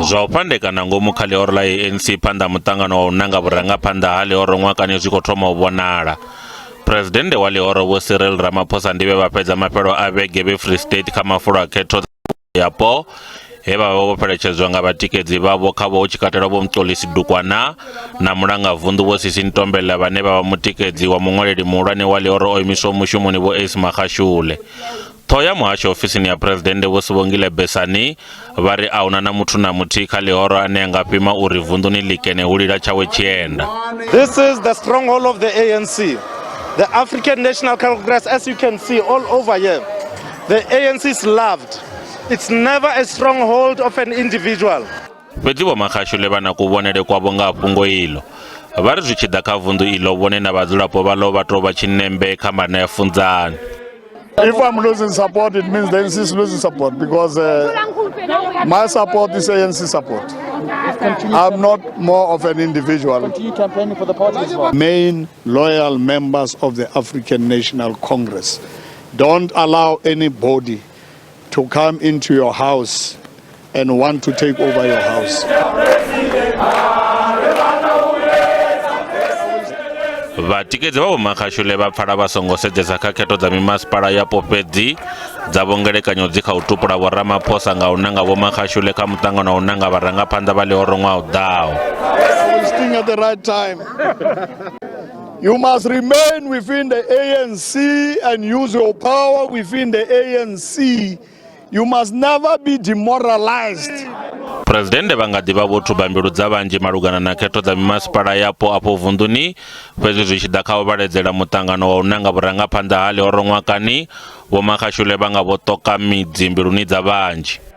Zwa u fhandekana ngomu kha ḽihoro ḽa ANC phanḓa ha muṱangano wa u nanga vhurangaphanḓa ha ḽihoro ṅwakani zwi khou thoma u vhonala. Phresidennde wa ḽihoro Vho Cyril Ramaphosa ndi vhe vha fhedza mafhelo a vhege vhe Free State kha mafulo a khetho yapo he vha vha vho fheletshedzwa nga vhatikedzi vhavho khavho hu tshi katelwa Vho Mxolisi Dukwana na mulangavunḓu Vho Sisi Ntombela vhane vha vha mutikedzi wa muṅwaleli muhulwane wa ḽihoro o imiswaho mushumoni Vho Ace Magashule. Ṱhoho ya muhasho ofisini ya Phresidennde Vho Sibongile Besani vha ri a huna na muthu na muthihi kha ḽihoro ane a nga fhima uri vunḓuni ḽikene hu lila tshawe tshienda. This is the stronghold of the ANC, the African National Congress, as you can see all over here. The ANC is loved. It's never a stronghold of an individual. Fhedzi Vho Magashule vha na kuvhonele kwavho nga ha fhungo iḽo. Vha ri zwi tshi ḓa kha vunḓu iḽo vhone na vhadzulapo vhaḽo vha tou vha tshinembe kha mbana ya funzani. If I'm losing support, it means the ANC is losing support because my support is ANC support. I'm not more of an individual. Continue campaigning for the party as well. Main loyal members of the African National Congress. Don't allow anybody to come into your house and want to take over your house. Vhatikedzi vha Vho Magashule vha pfala vha songo sedzesa kha khetho dza mimasipala yapo fhedzi dza vho ngelekanyo dzi kha u tupula Vho Ramaphosa nga u nanga Vho Magashule kha muṱangano wa u nanga vharangaphanḓa vha ḽihoro ṅwaha u ḓaho. Sting at the right time. You must remain within the ANC and use your power within the ANC. You must never be demoralized. Phresidennde vha nga ḓi vha vho thuba mbilu dza vhanzhi malugana na khetho dza mimasipala yapo afho vunḓuni, fhedzi zwi tshi ḓa kha u vhaledzela muṱangano wa u nanga vhurangaphanḓa ha ḽihoro ṅwakani, Vho Magashule vha nga vho ṱoka midzi mbiluni dza vhanzhi.